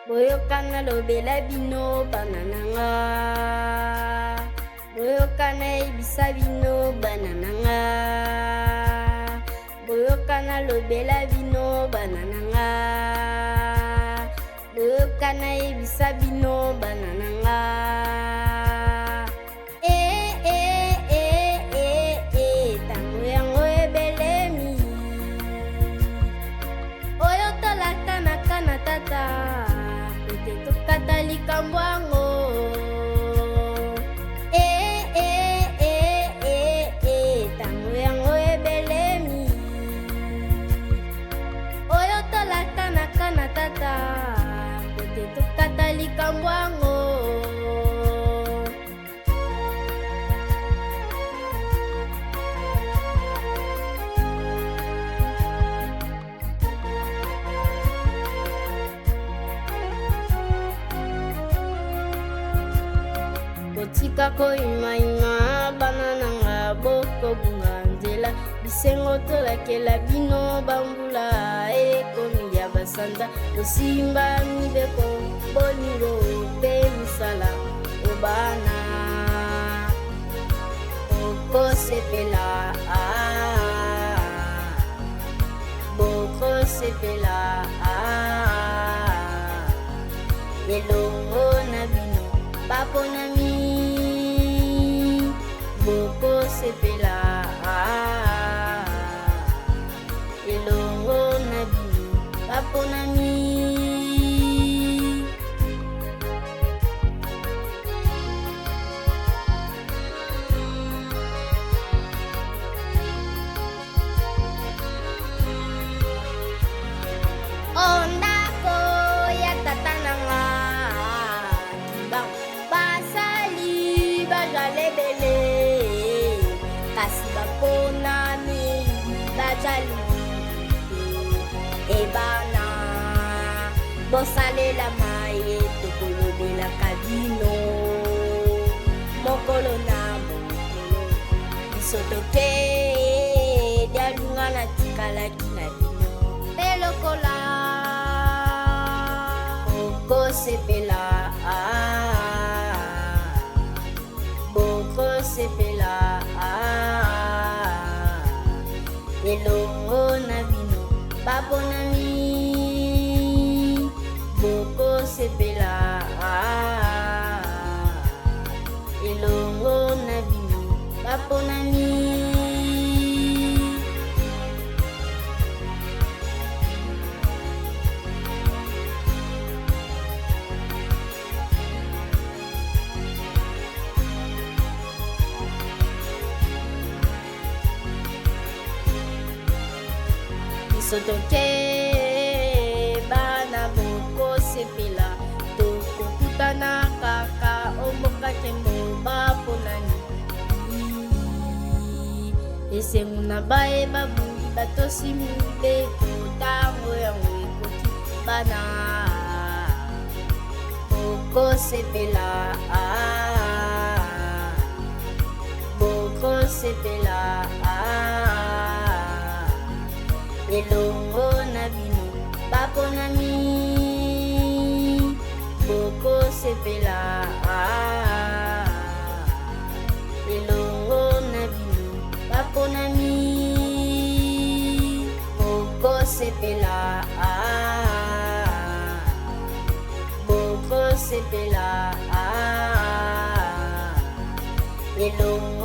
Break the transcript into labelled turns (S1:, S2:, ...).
S1: Boyoka nalobela bino bana na nga, boyoka nayebisa bino bana na nga, boyoka nalobela bino bana na nga, boyoka nayebisa bino bana na nga. Eh, eh, eh, eh, eh, tango yango ebelemi oyo tolakanaka na tata ete tokata likambo yango. Eh, eh, eh, eh, eh, tango yango ebelemi oyo tolakanaka na tata ete tokata likambo yango. Botika koyimayima bana na nga, bokobunga nzela. Bisengo tolakela bino bambula ekomi ya basanza. Bosimba mibeko, bolingo mpe misala obana okosepela, ah, bokosepela, ah, elongo na bino baponami bokosepela, ah, elongo na bino baponami. Ondako ya tata na nga kimbangu, basali bazala ebele, kasi baponami bazali te. Ebana bosalela maye tokolobelaka bino mokolo na mokolo. Biso toke dialunga na tikalaki na bino mpe lokola okosepela, ah, bokosepela, ah, elongo na bino baponami bokosepela, ah, elongo na bino baponami. Biso toke bana bokosepela, tokokutana kaka omboka nkembo baponani. Esengo na baye babungi batosi mibeko, ntango yango ekoki bana bokosepela, ah, bokosepela, ah, elongo na bino baponami bokosepela, ah, elongo na bino baponami bokosepela, ah, bokosepela, ah, elongo.